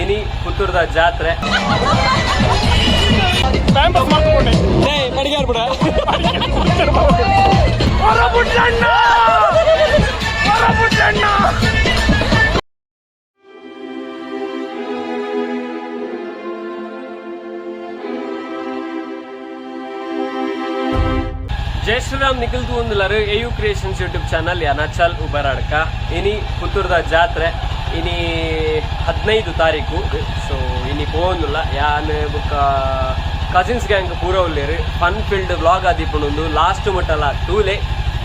ಇನಿ ಪುತ್ತೂರ್ದ ಜಾತ್ರೆ. ಜೈ ಶ್ರೀರಾಮ್. ನಿಖಿಲ್ ತೂಂದುಲಾರು ಎಯು ಕ್ರಿಯೇಷನ್ಸ್ ಯೂಟ್ಯೂಬ್ ಚಾನಲ್. ಯಾನಚಲ್ ಉಬರಾಡ್ಕ. ಇನಿ ಪುತ್ತೂರ್ದ ಜಾತ್ರೆ. ಇನಿ 15 ತಾರೀಕು. ಸೊ ಇನಿ ಪೋವೊಂದುಲ್ಲ ಯಾನ್ ಬುಕ್ಕ ಕಸಿನ್ಸ್ ಗ್ಯಾಂಗ್ ಪೂರ ಉಲ್ಲೇರು. ಫನ್ ಫೀಲ್ಡ್ ವ್ಲಾಗ್ ಆದಿಪ್ಪುಂಡು, ಲಾಸ್ಟ್ ಮುಟ್ಟಲ ತೂಲೆ.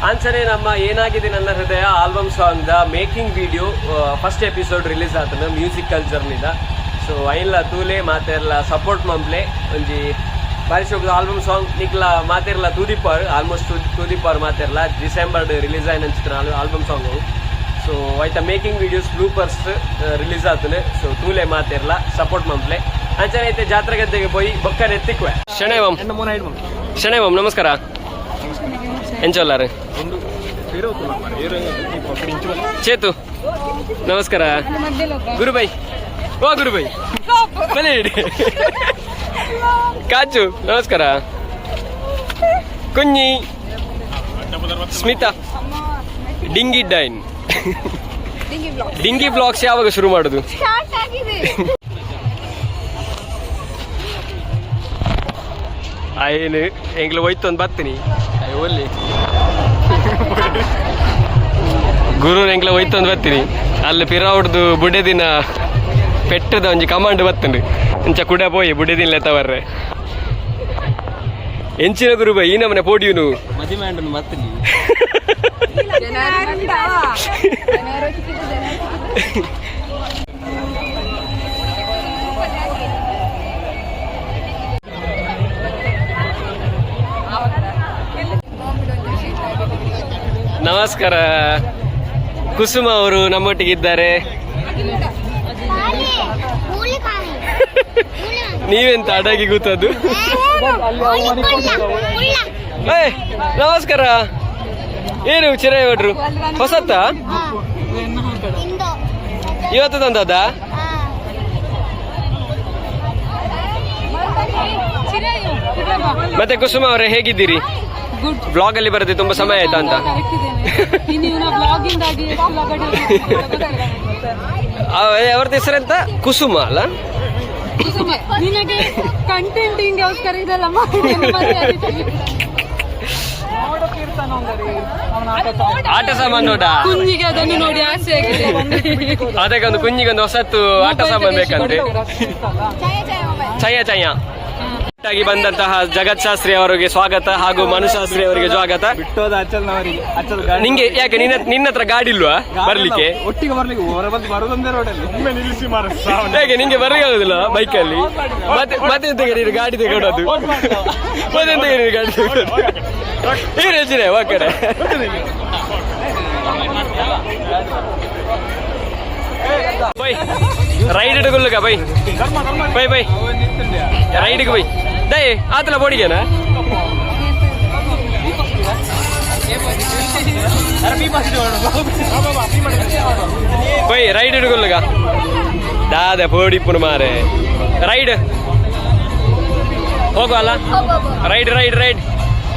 ಅಂಚನೆ ನಮ್ಮ ಏನಾಗಿದೆ ನನ್ನ ಹೃದಯ album song the making video first episode release ಆತನ ಮ್ಯೂಸಿಕಲ್ ಜರ್ನಿದ. ಸೊ ಐನ್ಲ ತೂಲೆ, ಮಾತೆರ್ಲ ಸಪೋರ್ಟ್ ಮಂಪ್ಲೆ. ಒಂಜಿ ಬಾರಿ ಶೋಕುದ ಆಲ್ಬಮ್ ಸಾಂಗ್. ನಿಕ್ಲ ಮಾತೆರ್ಲ ತೂದಿಪ್ಪಾರು, ಆಲ್ಮೋಸ್ಟ್ ತೂದಿಪ್ಪಾರು ಮಾತೆರ್ಲ. ಡಿಸೆಂಬರ್ ರಿಲೀಸ್ ಆಯ್ನ ಆಲ್ಬಮ್ ಸಾಂಗ್. ಸೊ ಐತ ಮೇಕಿಂಗ್ ವಿಡಿಯೋಸ್ ಬ್ಲೂಪರ್ಸ್ ರಿಲೀಸ್ ಆತನೆ. ಸೊ ತೂಲೆ, ಮಾತೆರ್ಲ ಸಪೋರ್ಟ್ ಮಂಪ್ಲೆ. ಅಂಚನೆ ಐತೆ ಜಾತ್ರೆ ಗದ್ದೆಗೆ ಪೋಯಿ ಬೊಕ್ಕ ನೆತ್ತಿಕ್ವೆ. ಶಣೇವಂ ಶಣೇವಂ, ನಮಸ್ಕಾರ. ಎಂಚೊಲ್ಲಾರು? ಚೇತು, ನಮಸ್ಕಾರ. ಗುರುಬೈ, ಓ ಗುರುಬೈ, ಬನ್ನಿ. ಕಾಚು, ನಮಸ್ಕಾರ. ಕುഞ്ഞಿ, Smita, dinghy dine. Dinghy blogs ಯಾವಾಗ ಶುರು ಮಾಡುದು? ಸ್ಟಾರ್ಟ್ ಆಗಿದೆ. ಏನು ಎಂಗ್ಲ ಹೋಯ್ತು ಬರ್ತೀನಿ ಒಲ್ಲಿ ಗುರು. ಎಂಗ್ಲ ಹೋಯ್ತು ಬರ್ತೀನಿ. ಅಲ್ಲಿ ಪಿರಾವುಡ್ದು ಬುಡೆ ದಿನ ಪೆಟ್ಟದ ಒಂಜಿ ಕಮಾಂಡ್ ಬತ್ತಂಡು. ಇಂಚ ಕುಡ ಪೋಯಿ ಬುಡೆ ದಿನ ಲೆತ್ತ ಬರ್ರೆ. ಎಂಚಿನ ಗುರು ಬೈ, ಈ ನಮನೆ ಪೋಡಿಯುನು? ಮದಿ ಮ್ಯಾಂಡನ್ ಮತ್ತಲಿ. ನಮಸ್ಕಾರ. ಕುಸುಮ ಅವರು ನಮ್ಮೊಟ್ಟಿಗೆ ಇದ್ದಾರೆ. ನೀವೆಂತ ಅಡಗಿ ಕೂತದ್ದು? ಏ, ನಮಸ್ಕಾರ. ಏನು ಚಿರಾಯ ಭಟ್ರು, ಹೊಸತ್ತ? ಇವತ್ತು ತಂದದ್ದಾ? ಮತ್ತೆ ಕುಸುಮ ಅವರೇ, ಹೇಗಿದ್ದೀರಿ? ಗುಡ್. ಬ್ಲಾಗ್ ಅಲ್ಲಿ ಬರದೆ ತುಂಬಾ ಸಮಯ ಆಯ್ತಾ ಅಂತ. ಇನ್ನು ಬ್ಲಾಗಿಂದಾಗಿ ಎಷ್ಟು ಲಗಡಿ. ಅವ್ರದ್ದು ಹೆಸರೆಂತ? ಕುಸುಮ ಅಲ್ಲ? ನಿನಗೆ ಕಂಟೆಂಟ್ ಹಿಂಗೋಸ್ಕರ ಇದೆಲ್ಲ ಮಾಡಿ ನನ್ನ ಮರ್ಯಾದೆ ತೆಗಿತೀನಿ. ಆಟ ಸಾಮಾನು ನೋಡ. ಕುಂಜಿಗೆ ಅದನ್ನು ನೋಡಿ ಆಸೆ ಆಗಿದೆ. ಅದಕ್ಕೆ ಒಂದು ಕುಂಜಿಗೆ ಒಂದು ಹೊಸತ್ತು ಆಟ ಸಾಮಾನು ಬೇಕಂತೆ. ಚಯ್ಯ ಚಯ್ಯ ಆಗಿ ಬಂದಂತಹ ಜಗತ್ ಶಾಸ್ತ್ರಿ ಅವರಿಗೆ ಸ್ವಾಗತ ಹಾಗೂ ಮನುಶಾಸ್ತ್ರಿ ಅವರಿಗೆ ಸ್ವಾಗತ. ಬಿಟ್ಟೋದ ಅಚಲ್ನವರಿಗೆ, ಅಚಲ್ ಗಾಡಿ. ನಿಂಗೆ ಯಾಕೆ, ನಿನ್ನ ನಿನ್ನ ಹತ್ರ ಗಾಡಿ ಇಲ್ವಾ ಬರ್ಲಿಕ್ಕೆ? ಒಟ್ಟಿಗೆ ಬರ್ಲಿಕ್ಕೆ ಹೊರ ಬಂದು ಬರೋದೊಂದೇ ರೋಡಲ್ಲಿ. ಒಮ್ಮೆ ನಿಲ್ಲಿಸಿ ಮಾರ. ಹೇಗೆ, ನಿಂಗೆ ಬರ್ಲಿಕ್ಕೆ ಆಗುದಿಲ್ಲ ಬೈಕ್ ಅಲ್ಲಿ? ಮತ್ತೆ ಮತ್ತೆ ಎಂತ ನೀನು ಗಾಡಿ ತಗೊಂಡದ್ದು? ಮತ್ತೆ ಎಂತ ನೀನು ಗಾಡಿ ತಗೊಂಡದ್ದು? ಈ ರಚನೆ ಓಕೆ. ಬೈ, ರೈಡ್ ಇಡುಗುಲ್ಲಗ ಬೈ ಬೈ ಬೈ, ರೈಡ್ಗೆ ಬೈ. ದಯೆ ಆತಲ ಬೋಡಿಗೆನಾ? ಬೈ, ರೈಡ್ ಇಡುಗುಲ್ಲಗ. ದಾದ ಪೋಡಿಪ್ಪುನು ಮಾರೆ. ರೈಡ್ ಹೋಗುವ ಅಲ್ಲ? ರೈಡ್ ರೈಡ್ ರೈಡ್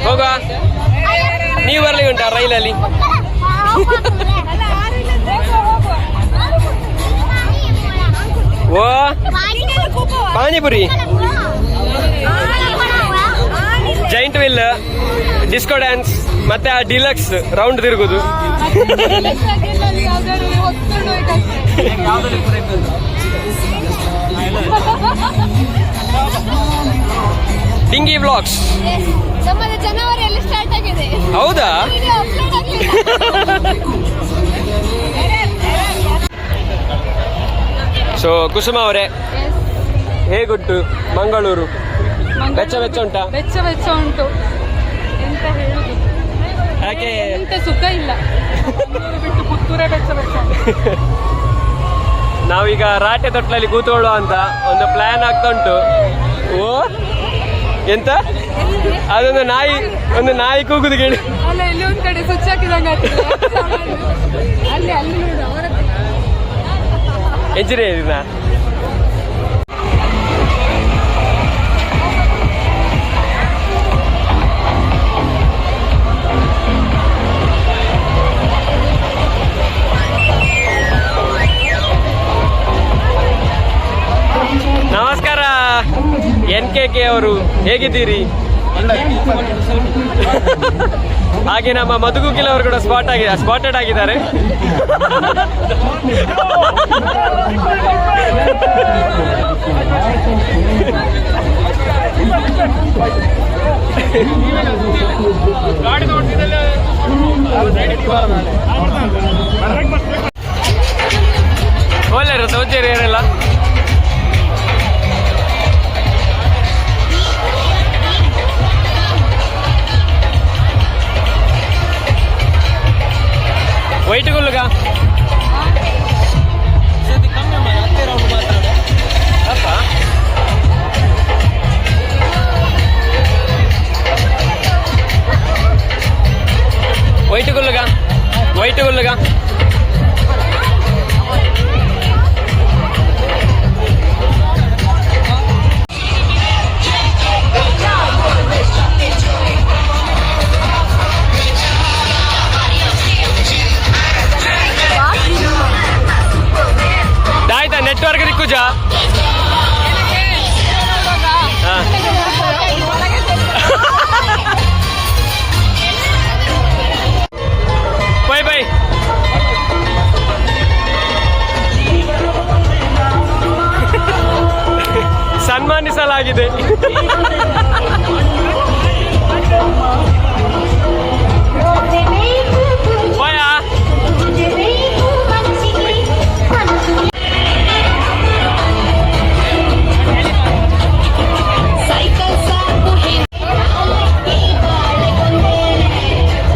ಹೋಗುವ. ನೀವು ಬರ್ಲಿಕ್ಕೆ ಉಂಟಾ ರೈಲಲ್ಲಿ? ಓ, panipuri, giant wheel, disco dance, ಮತ್ತೆ ಆ ಡಿಲಕ್ಸ್ ರೌಂಡ್ ತಿರುಗುದು. ಯಾವ್ದಾದ್ರು ಹೊತ್ಕೊಂಡು ಹೋಗ್ಬೇಕಷ್ಟೇ. Dinghy blogs. ನಮ್ಮದು ಜನವರಿಯಲ್ಲಿ ಸ್ಟಾರ್ಟ್ ಆಗಿದೆ. ಹೌದಾ? ವಿಡಿಯೋ ಅಪ್ಲೋಡ್ ಆಗಲಿಲ್ಲ. ಸೊ ಕುಸುಮ ಅವರೇ, ಹೇಗುಂಟು ಮಂಗಳೂರು? ಬೆಚ್ಚ ಬೆಚ್ಚ ಉಂಟಾ? ಬೆಚ್ಚ ಬೆಚ್ಚ ಉಂಟು, ಎಂತ ಹೇಳುದು. ಯಾಕೆ? ಎಂತ ಸುಖ ಇಲ್ಲ. ಮಂಗಳೂರು ಬಿಟ್ಟು ಪುತ್ತೂರೇ ಬೆಚ್ಚ ಬೆಚ್ಚ ಉಂಟು. ನಾವೀಗ ರಾಟೆ ತೊಟ್ಲಲ್ಲಿ ಕೂತ್ಕೊಳ್ಳುವ ಅಂತ ಒಂದು ಪ್ಲಾನ್ ಆಗ್ತಾ ಉಂಟು. ಓ, ಎಂತ ಅದೊಂದು ನಾಯಿ, ಒಂದು ನಾಯಿ ಕೂಗುದು ಕೇಳಿ. ಅಲ್ಲ, ಇಲ್ಲಿ ಒಂದ್ ಕಡೆ ಸ್ವಿಚ್ ಹಾಕಿದಂಗ ಆಗ್ತದೆ. ಅಲ್ಲಿ ಅಲ್ಲಿ ನೋಡು ಅವರ. ಎಂಜಿನಿಯರ್. ಕೆ ಅವರು, ಹೇಗಿದ್ದೀರಿ? ಹಾಗೆ ನಮ್ಮ ಮಧುಗುಗಿಲ್ ಅವರು ಕೂಡ ಸ್ಪಾಟ್ ಆಗಿ ಸ್ಪಾಟೆಡ್ ಆಗಿದ್ದಾರೆ. ಒಳ್ಳೆ ತೋಜೇರಿ ಏನೆಲ್ಲ. ವೈಟ್ ಗುಲ್ಲುಗ. ಅಪ್ಪ, ವೈಟ್ ಗುಲ್ಲುಗ, ವೈಟ್ ಗುಲ್ಲುಗ. ಆಯ್ತಾ, ನೆಟ್ವರ್ಕ್ ದಿಕ್ಕುಜ. ಹಾ. Bye bye. ಸನ್ಮಾನಿಸಲಾಗಿದೆ. ಬಾಯಾ.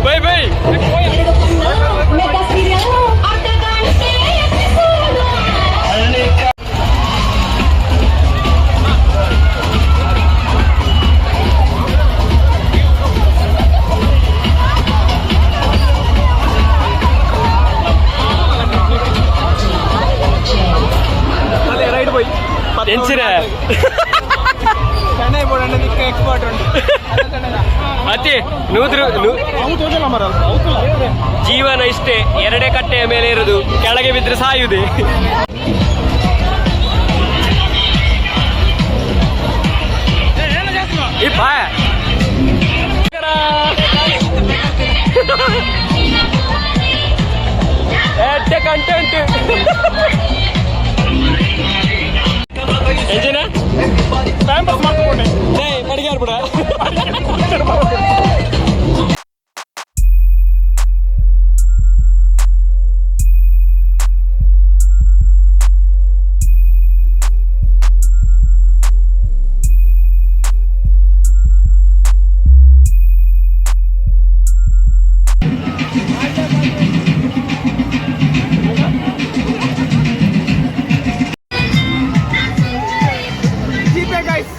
Bye bye. ಅದೇ ರೈಡ್ ಬೈ. ಎಂಚಿನ? ಚೆನ್ನೈ ಬೋರ್ಡ್ ನಿಕ್ಕ ಎಕ್ಸ್ಪರ್ಟ್ ಉಂಟು. ಅತಿ ನೂದ್ರು ಜೀವನ ಇಷ್ಟೇ, ಎರಡೇ ಕಟ್ಟೆಯ ಮೇಲೆ ಇರುದು, ಕೆಳಗೆ ಬಿದ್ದರೆ ಸಾಯುದೆ. ಇಪ್ಪ ಕಂಟೆಂಟ್ ಎಂಜಿನ ಪಡಿಗಾರ್ ಬಿಡ. ಜೀಪೆ ಗೈಸ್.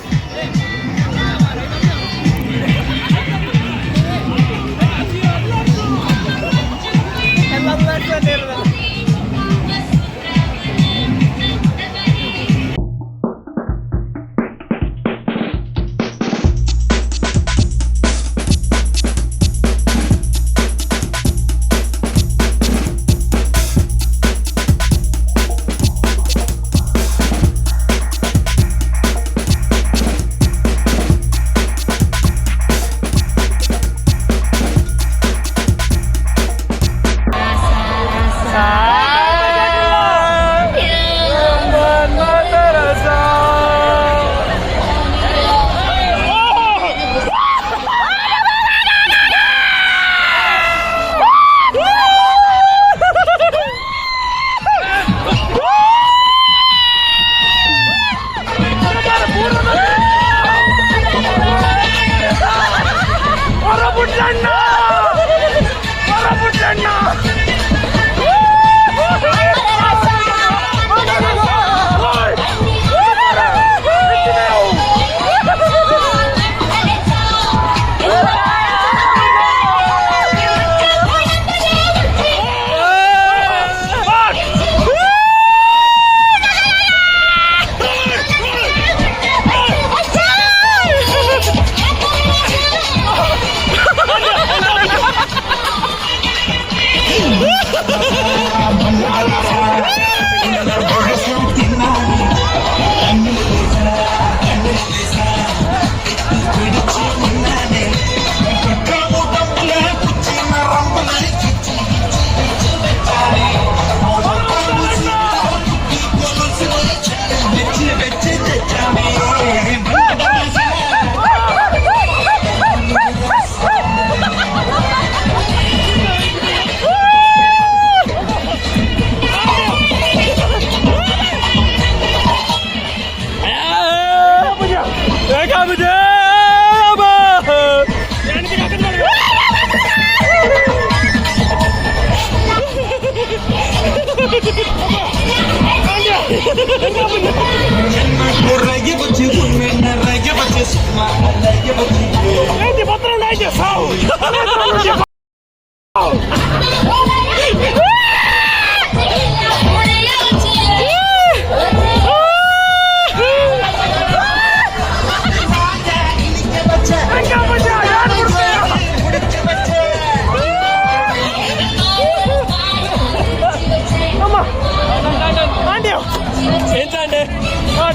ಎಂಚಾಂಡೆ?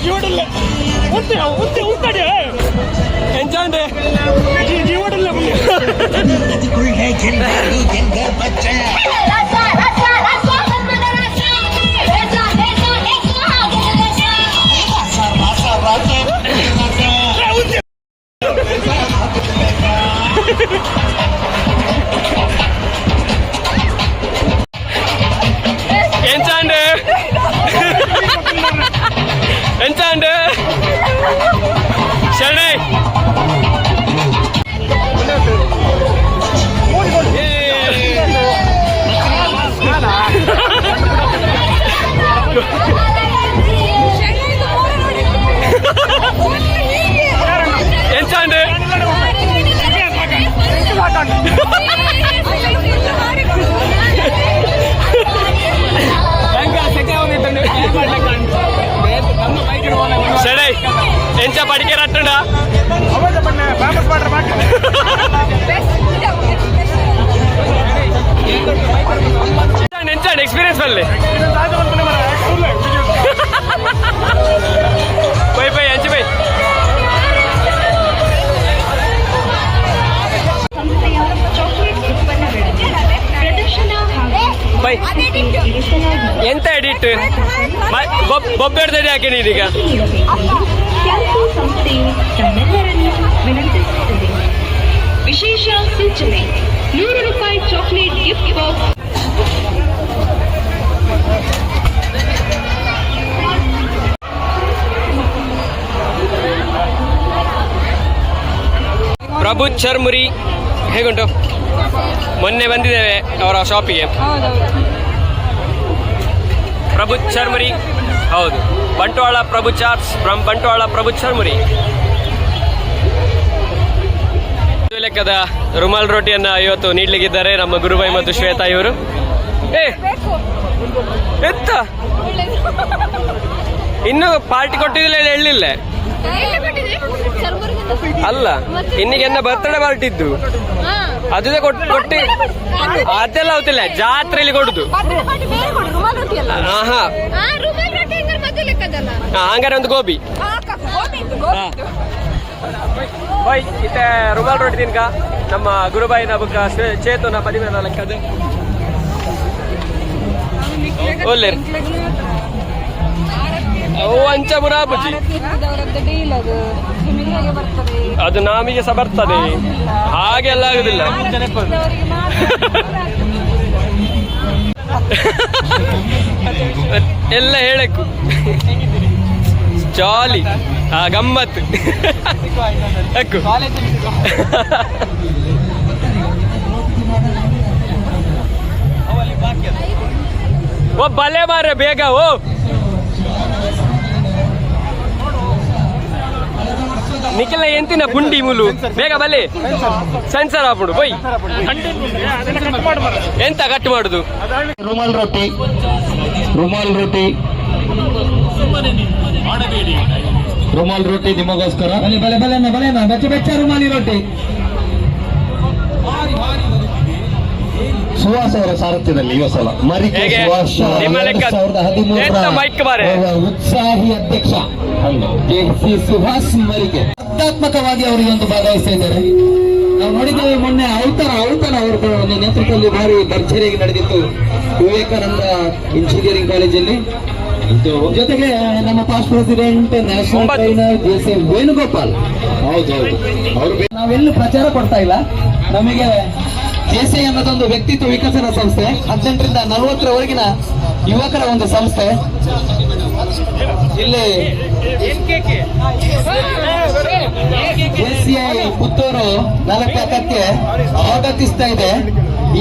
ಜೀವಡಲ್ಲ ಉಂಟು ಉಂಟು ಉಂಟಡಿ. ಎಂಚಾಂಡೆ? ಜೀವಡಲ್ಲ. ಎಂಚಾಂಡೆ? ಎಂಚಾಂಡೆ? ಶರಣೈ. ಎಂಚಾಂಡೆ? ಶರಣೈ, ಎಂಚ ಪಡಿಕೆ ರಟ್ಟುಂಡ? ಫೇಮಸ್ ಮಾಡ್ರೆ ಬಾಕಿ. ಎಂಚಾಂಡೆ ಎಕ್ಸ್ಪೀರಿಯನ್ಸ್ ಬಲ್ಲೆ? ಬೈ ಬೈ, ಅಂಚೆ ಬೈ. ಸಂಸ್ಥೆಯ ಚಾಕೊಲೇಟ್ ಉತ್ಪನ್ನಗಳ ಪ್ರದರ್ಶನ ಹಾಗೂ ಬೈ. ಇರಿಸಲಾಗಿದೆ. ಎಂತ ಎಡಿಟ್? ಬೊಬ್ಬೆಡ್ದಡಿ ಯಾಕೆ ನೀನೀಗ? ನೀಡಬೇಕು ಕ್ಯಾಂಪು ಸಂಸ್ಥೆಯು ತಮ್ಮೆಲ್ಲರನ್ನು ವಿನಂತಿಸುತ್ತದೆ. ವಿಶೇಷ ಸೂಚನೆ, 100 ರೂಪಾಯಿ ಚಾಕೊಲೇಟ್ ಗಿಫ್ಟ್ ಬಾಕ್ಸ್. ಪ್ರಭು ಚರ್ಮುರಿ ಹೇಗುಂಟು? ಮೊನ್ನೆ ಬಂದಿದ್ದೇವೆ ಅವರ ಶಾಪಿಗೆ. ಪ್ರಭು ಚರ್ಮುರಿ, ಹೌದು. ಬಂಟ್ವಾಳ ಪ್ರಭು ಚಾಟ್ಸ್ ಫ್ರಮ್ ಬಂಟ್ವಾಳ ಪ್ರಭು ಚರ್ಮುರಿ. ಇದು ಲೆಕ್ಕದ ರುಮಾಲ್ ರೋಟಿಯನ್ನ ಇವತ್ತು ನೀಡ್ಲಿಕ್ಕಿದ್ದಾರೆ ನಮ್ಮ ಗುರುಬಾಯಿ ಮತ್ತು ಶ್ವೇತಾ ಇವರು. ಏ, ಎತ್ತ ಇನ್ನು ಪಾರ್ಟಿ ಕೊಟ್ಟಿದ್ದಿಲ್ಲ, ಹೇಳಲಿಲ್ಲ. ಅಲ್ಲ, ಇನ್ನಿಗೆನ್ನ ಬರ್ತಡೇ ಪಾರ್ಟಿ ಇದ್ದು ಅದುದೇ ಕೊಟ್ಟು ಕೊಟ್ಟಿ ಅದೆಲ್ಲ ಅವತ್ತಿಲ್ಲ, ಜಾತ್ರೆಯಲ್ಲಿ ಕೊಡುದು. ಬೇರೆ ಕೊಡು, ರುಮಾಲ್ ರೊಟ್ಟಿ ಅಲ್ಲ. ಆಹಾ. ಹಾ, ರುಮಾಲ್ ರೊಟ್ಟಿ ಹಂಗಾರೆ ಮದ್ದು ಲೆಕ್ಕದಲ್ಲ. ಹಾ, ಹಂಗಾರೆ ಒಂದು ಗೋಬಿ. ಹಾ, ಗೋಬಿ ಇತ್ತು, ಗೋಬಿ ಇತ್ತು. ಬಾಯ್, ಇತ್ತೆ ರುಮಾಲ್ ರೊಟ್ಟಿ ತಿನ್ಕ. ನಮ್ಮ ಗುರುಬಾಯಿನ ಬುಕ್ಕ ಚೇತುನ ಪದಿಮೇನ ಲೆಕ್ಕದು ಒಳ್ಳೆ. ಓ, ಅಂಚ ಬುರಾಬುಜಿ. ಡೀಲ್ ಅದು ನಿಮಗೆ ಹೇಗೆ ಬರ್ತದೆ? ಅದು ನಮಗೆ ಸಹ ಬರ್ತದೆ, ಹಾಗೆಲ್ಲ ಆಗುದಿಲ್ಲ. ಅವರಿಗೆ ಮಾತ್ರ. ಎಲ್ಲ ಹೇಳಕ್ಕು ಜಾಲಿ. ಆ ಗಮ್ಮತ್ತು ಅಕ್ಕು. ಓ, ಬಲೆ ಮಾರ್ರೆ, ಬೇಗ. ಓ, ನಿಖಿಲ, ಎಂತಿನ ಪುಂಡಿ ಮುಲು? ಬೇಗ ಬಲೆ, ಸೆನ್ಸರ್ ಹಾಕ್ಬಿಡು ಬೈ. ಎಂತ ಕಟ್ ಮಾಡುದು? ರುಮಾಲ್ ರೊಟ್ಟಿ, ರುಮಾಲ್ ರೊಟ್ಟಿ, ರುಮಾಲ್ ರೊಟ್ಟಿ ನಿಮಗೋಸ್ಕರ. ಬಲೆ ಬಲೆ ಬಲೆ ಬಲೆ, ಬೆಚ್ಚ ಬೆಚ್ಚ ರುಮಾಲಿ ರೊಟ್ಟಿ. ಸುಹಾಸ್ ಅವರ ಸಾರಥ್ಯದಲ್ಲಿ ಈ ಸಲ ಮರಿಕೆ ಹೇಗೆ? ಸುಹಾಸ್ ನಿಮ್ಮ ಲೆಕ್ಕ? 2013ರ ಎಂತ ಮೈಕ್ ಮಾರ್ರೆ? ಅವರ ಉತ್ಸಾಹಿ ಅಧ್ಯಕ್ಷ ಕೆ ಸಿ ಸುಹಾಸ್ ಮರಿಕೆ ಸ್ಪರ್ಧಾತ್ಮಕವಾಗಿ ಅವರು ಈ ಒಂದು ಭಾಗವಹಿಸ್ತಾ ಇದ್ದಾರೆ. ನಾವು ನೋಡಿದ್ದೇವೆ, ಮೊನ್ನೆ ಔತಣ ಔತಣ ಅವರ ಒಂದು ನೇತೃತ್ವದಲ್ಲಿ ಭಾರಿ ಭರ್ಜರಿಯಾಗಿ ನಡೆದಿತ್ತು ವಿವೇಕಾನಂದ ಇಂಜಿನಿಯರಿಂಗ್ ಕಾಲೇಜಲ್ಲಿ. ಜೊತೆಗೆ ನಮ್ಮ past president, national 9. Trainer J C Venugopal. ಹೌದೌದು, ಅವರು ನಾವೆಲ್ಲೂ ಪ್ರಚಾರ ಕೊಡ್ತಾ ಇಲ್ಲ. ನಮಗೆ ಜೆಸಿ ಅನ್ನೋದೊಂದು ವ್ಯಕ್ತಿತ್ವ ವಿಕಸನ ಸಂಸ್ಥೆ, 18ರಿಂದ 40ರವರೆಗಿನ ಯುವಕರ ಒಂದು ಸಂಸ್ಥೆ. ಇಲ್ಲಿ ಜೆಸಿಐ ಪುತ್ತೂರು 4ಕ್ಕೆ ಸ್ವಾಗತಿಸ್ತಾ ಇದೆ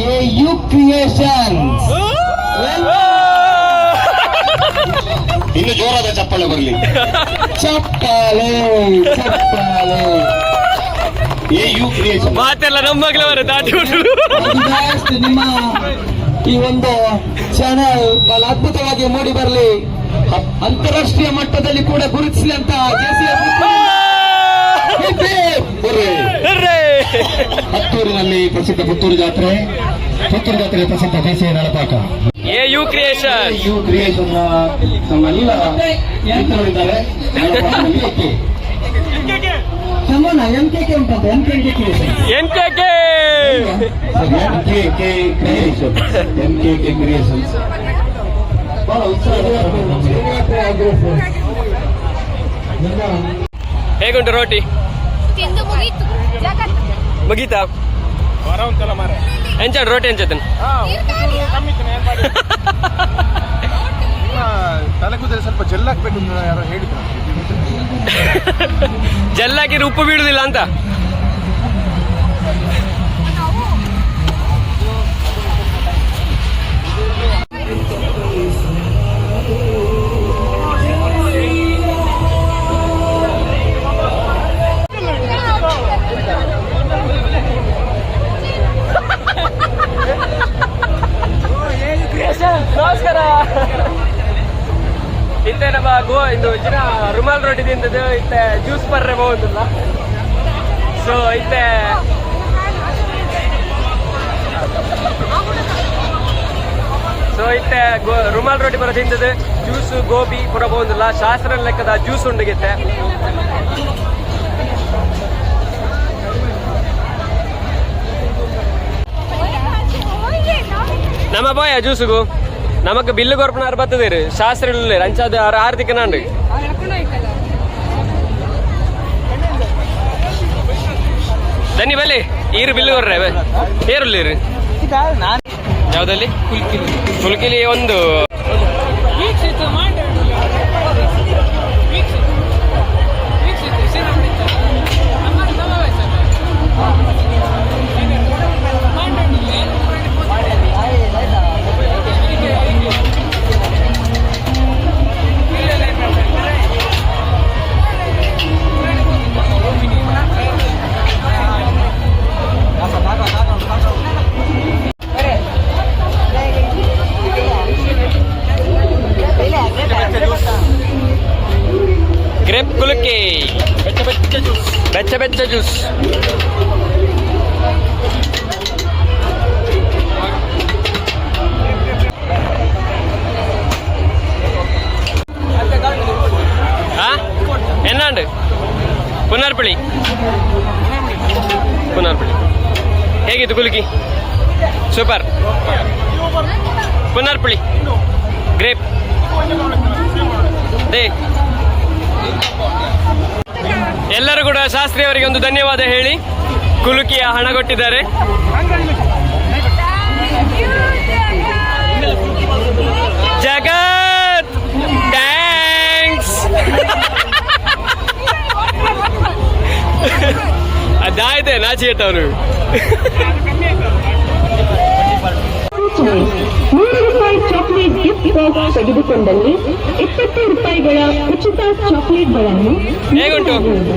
ಎ you creation. O! ಚಪ್ಪಾಳೆ ಬರಲಿ. ಚಪ್ಪಾಳೆ, ಚಪ್ಪಾಳೆ. ಎ ಯು ಕ್ರಿಯೇಷನ್. ಮಾತೆಲ್ಲ ನಮ್ಮಗ್ಲವರ ದಾಟಿ ಬಿಟ್ರು. Best. ನಿಮ್ಮ ಈ ಒಂದು ಚಾನೆಲ್ ಬಹಳ ಅದ್ಭುತವಾಗಿ ಮೂಡಿ ಬರಲಿ, ಅಂತಾರಾಷ್ಟ್ರೀಯ ಮಟ್ಟದಲ್ಲಿ ಕೂಡ ಗುರುತಿಸಲಿ ಅಂತ JCF. Hurray! ಹತ್ತೂರಿನಲ್ಲಿ ಪ್ರಸಿದ್ಧ ಪುತ್ತೂರು ಜಾತ್ರೆ, ಪುತ್ತೂರು ಜಾತ್ರೆಯ ಪ್ರಸಿದ್ಧ ದೇಶೀಯ Nalapaka. A U creation. U creation ನಮ್ಮೆಲ್ಲ ಮಿತ್ರರಿದ್ದಾರೆ. ನಳಪಾಕದಲ್ಲಿ ಎಕ್ಕೆ. ಚಂದನ ಎಂ ಕೆ ಕೆ ಉಂಟಂತ, M K K creation. N K K. M K K creation, M K K creations. ಬಹಳ ಉತ್ಸಾಹ. ಹೇಗುಂಟು ರೋಟಿ? ತಿಂದು ಮುಗೀತು ಜಗತ್. ಮುಗೀತಾ? ವರ ಉಂಟಲ್ಲ ಮಾರೆ. ಎಂಚ ರೋಟಿ ಎಂಚತನ್? ಕಮ್ಮಿ ಇತ್ತು, ಏನ್ ಮಾಡಿ? ತಲೆ ಕೂದಲು ಸ್ವಲ್ಪ ಜೆಲ್ ಹಾಕ್ಬೇಕು ಅಂತ ಯಾರೋ ಹೇಳಿದ್ರು ನನಗೆ. ಜಲ್ಲಾಕಿದ್ರೆ ಉಪ್ಪು ಬೀಳುದಿಲ್ಲ ಅಂತ. ನಮಸ್ಕಾರ. ಇತ್ತೆ ನಮ್ಮ ಗೋ ಇಂದು ಜಿನ ರುಮಾಲ್ ರೋಟಿ ತಿಂದದ್ದು. ಇತ್ತೆ ಜ್ಯೂಸ್ ಪರ್ರೆ ಹೋಗುದಿಲ್ಲ. ಸೊ ಇತ್ತೆ ರುಮಾಲ್ ರೋಟಿ ಬರ ತಿಂದದ್ದು, ಜ್ಯೂಸ್ ಗೋಬಿ ಪೂರ ಹೋಗುದಿಲ್ಲ. ಶಾಸ್ತ್ರ ಲೆಕ್ಕದ ಜ್ಯೂಸ್ ಉಂಡಿಗಿತ್ತೆ. ನಮ್ಮ ಬಾಯ ಜ್ಯೂಸುಗು ನಮಕ್ ಬಿಲ್ಲು ಕೊರ್ಪನಾರು ಬರ್ತದಿರು ಶಾಸ್ತ್ರ ಇಲ್ಲ ಅಂಚಾದ ಆರ್ತಿಕ ನಾಂಡು. ದನ್ನಿ ಬಲ್ಲಿ ಈರು ಬಿಲ್ಲು ಕೊರ್ರೆ ಏರುಲ್ಲಿರು. ಯಾವ್ದಲ್ಲಿ ಕುಲ್ಕಿಲಿ ಒಂದು. ಗ್ರೇಪ್ ಕುಲುಕಿ, ಬೆಚ್ಚ ಬೆಚ್ಚ ಜ್ಯೂಸ್, ಬೆಚ್ಚ ಬೆಚ್ಚ ಜ್ಯೂಸ್. ಆ എന്നാണ്ട് ಪುನಾರ್ಪಳ್ಳಿ, ಪುನಾರ್ಪಳ್ಳಿ. ಹೇಗಿತ್ತು ಕುಲುಕಿ? ಸೂಪರ್. Punarpalli grape they. ಎಲ್ಲರೂ ಕೂಡ ಶಾಸ್ತ್ರಿ ಅವರಿಗೆ ಒಂದು ಧನ್ಯವಾದ ಹೇಳಿ. ಕುಲುಕಿಯ ಹಣ ಕೊಟ್ಟಿದ್ದಾರೆ. ಜಗತ್ thanks. ಅದಾಯ್ತೆ ನಾಚಿ ಅವನು. ಸೂಚನೆ: 100 ರೂಪಾಯಿ ಚಾಕ್ಲೇಟ್ ಗಿಫ್ಟ್ ಬಾಕ್ಸ್ ತೆಗೆದುಕೊಂಡಲ್ಲಿ 20 ರೂಪಾಯಿಗಳ ಉಚಿತ ಚಾಕ್ಲೇಟ್ಗಳನ್ನು ಹೇಗುಂಟು? ನೀಡಲಾಗುವುದು.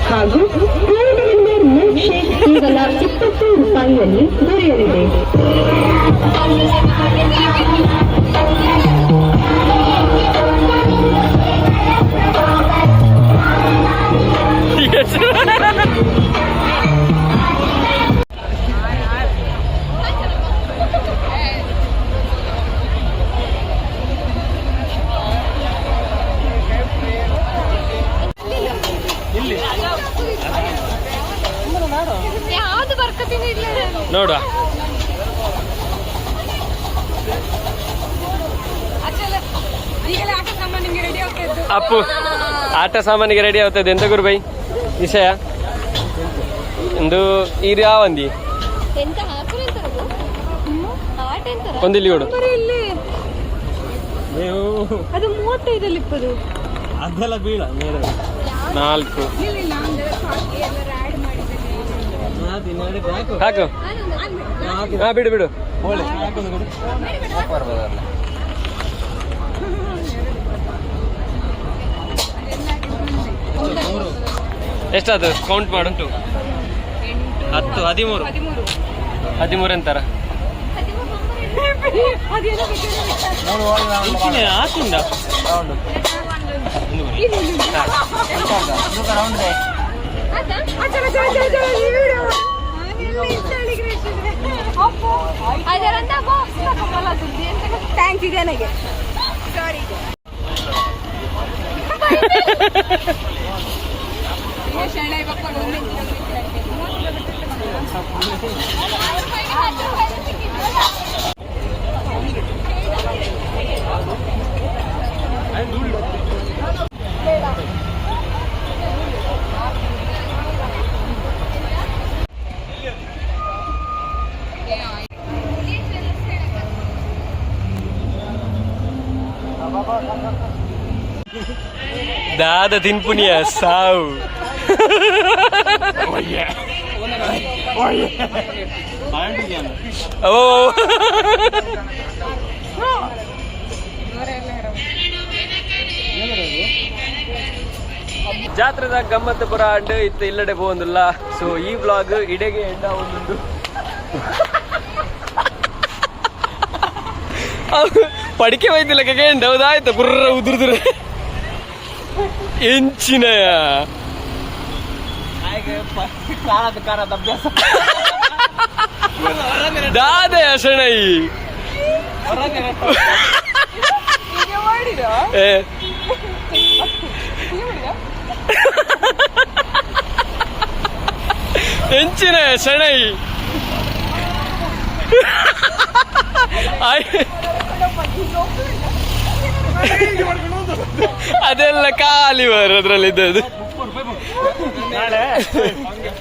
ಹಾಗೂ ಕೋಲ್ಡ್ ವಿನ್ನರ್ ಮಿಲ್ಕ್ ಶೇಕ್ ಕೇವಲ 20 ರೂಪಾಯಿಯಲ್ಲಿ ದೊರೆಯಲಿದೆ. ಯಾವ್ದು ಬರ್ಕತೀನಿ ಇಲ್ಲ ನಾನು. ನೋಡುವ. ಆಚೆಲ್ಲ ಈಗೆಲ್ಲ ಆಟ ಸಾಮಾನು ನಿಮ್ಗೆ ರೆಡಿ ಆಗ್ತಾ ಇದ್ದು. ಅಪ್ಪು ಆಟ ಸಾಮಾನಿಗೆ ರೆಡಿ ಆಗ್ತದೆ. ಎಂತ ಗುರು ಬೈ ವಿಷಯ ಒಂದು ಈರು ಯಾವಂದಿ? ಎಂತ ಹಾಕುರು ಎಂತಾರ ಆಟ ಎಂತಾರ? ಒಂದು ಇಲ್ಲಿ ಕೊಡು. ಇಲ್ಲಿ ಅದು 35ರಲ್ಲಿ ಇಪ್ಪದು. ಅದೆಲ್ಲ ಬೀಳ ನೇರ. ನಾಲ್ಕು. ಇಲ್ಲ ಇಲ್ಲ, ಅಂದ್ರೆ ಹಾಕಿ ಎಲ್ಲರೂ ಆಡ್ ಮಾಡಿದ್ದೇನೆ. ಹಾಕು. ಹಾ, ಬಿಡು ಬಿಡು. ಎಷ್ಟಾಯ್ತು ಕೌಂಟ್ ಮಾಡು. 10, 13. 13. 13 ಅಂತಾರ. ಅದೇನೋ. ಇಂಚಿನ ಆತುಂಡ. Thanks ಇದೆ ನನಗೆ, ಸಾರಿ. ದಾದ ತಿನ್ಪುನಿಯ ಸಾವು. ಓ, ಜಾತ್ರೆದ ಗಮ್ಮತ್ತು ಪುರ ಅಂಡ್ ಇತ್ತು ಇಲ್ಲಡೆ ಪೋವೊಂದುಲ್ಲ. ಸೊ ಈ ವ್ಲಾಗ್ ಇಡೆಗೆ ಎಂಡ ಒಂದುಂಡು. ಪಡಿಕೆ ಬೈದಿಲ್ಲ ಕೇಂಡ ಹೌದಾಯ್ತು ಪುರ್ರ ಉದುರುದುರ ಎಂಚಿನಯ. ಕಾರದ ಅಭ್ಯಾಸ. ದಾದಯ ಶಣೈ. ಹೀಗೆ ಮಾಡಿದ. ಏ. ಎಂಚಿನ ಶಣೈ. ಅದೆಲ್ಲ ಖಾಲಿ ಬರ್ ಅದ್ರಲ್ಲಿ ಇದ್ದದ್ದು. ನಾಳೆ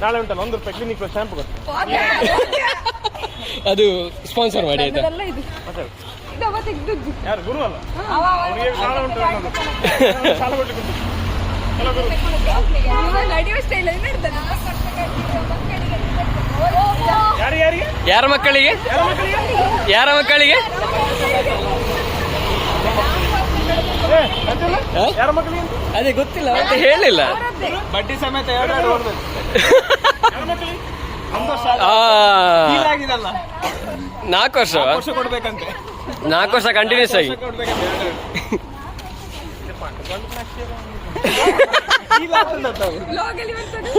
ನಾಳೆ ಉಂಟಲ್ಲ, 1 ರೂಪಾಯಿ ಕ್ಲಿನಿಕ್ ಶಾಂಪು ಕೊಡ್ತೀನಿ. ಅದು ಸ್ಪಾನ್ಸರ್ ಮಾಡಿ ಆಯ್ತಾ? ಅದೆಲ್ಲ ಇದು ಇದು ಅವ ತೆಗ್ದದ್ದು. ಯಾರು, ಗುರು ಅಲ್ಲ? ಅವ ಅವನಿಗೆ ಸಾಲ ಉಂಟು ಅನ್ನೋದು. ಸಾಲ ಕೊಡ್ಲಿಕ್ಕೆ ಉಂಟು. ಹಲೋ ಗುರು. ಇವ ನಡೆಯುವ ಸ್ಟೈಲ್ ಇರ್ತಾನೆ. ಯಾರಿಗೆ ಯಾರಿಗೆ? ಯಾರ ಮಕ್ಕಳಿಗೆ? ಯಾರ ಮಕ್ಕಳಿಗೆ? ಯಾರ ಮಕ್ಕಳಿಗೆ? ಏ, ಅಂತಿಲ್ಲ? ಹ? ಯಾರ ಮಕ್ಕಳಿಗೆ ಅಂತ? ಅದೇ ಗೊತ್ತಿಲ್ಲ ಅಂತ ಹೇಳಿಲ್ಲ. ಬಡ್ಡಿ ಸಮೇತ ಎರಡು ಎರಡು ಹೊಡ್ಬೇಕು. ಯಾರ ಮಕ್ಕಳಿಗೆ? 1 ವರ್ಷ ಆ, ಆಗಿದಲ್ಲ. 4 ವರ್ಷ. ವರ್ಷ ಕೊಡ್ಬೇಕಂತೆ. 4 ವರ್ಷ ಕಂಟಿನ್ಯೂಸ್ ಆಗಿ. ವರ್ಷ ಕೊಡ್ಬೇಕಂತೆ ಎರಡು ಎರಡು. ಬ್ಲಾಗ್ ಅಲ್ಲಿ ಬರ್ತದೆ.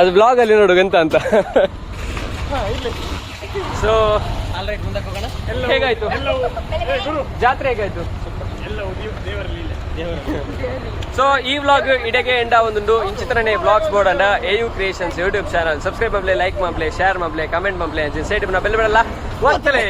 ಅದು ಬ್ಲಾಗ್ ಅಲ್ಲಿ ನೋಡು ಎಂತ ಅಂತ. ಸೊ ಹೇಗಾಯ್ತು? ಎಲ್ಲವೂ ಏ, ಗುರು. ಜಾತ್ರೆ ಹೇಗಾಯ್ತು? ಎಲ್ಲವೂ ದೇವರ ಲೀಲೆ, ದೇವರ. ಸೊ ಈ ವ್ಲಾಗ್ ಇಡೆಗೆ ಎಂಡ ಒಂದುಂಡು. ಇಂಚಿತ್ರನೇ ವ್ಲಾಗ್ಸ್ ಬೋರ್ಡ್ ಅಂಡ AU creations YouTube channel subscribe ಮಬ್ಲೆ, like ಮಬ್ಲೆ, share ಮಬ್ಲೆ, comment ಮಬ್ಲೆ, ಸೈಡ್ ಬೆಲ್ ಬಿಡಲ್ಲ ಒತ್ತಲೆ.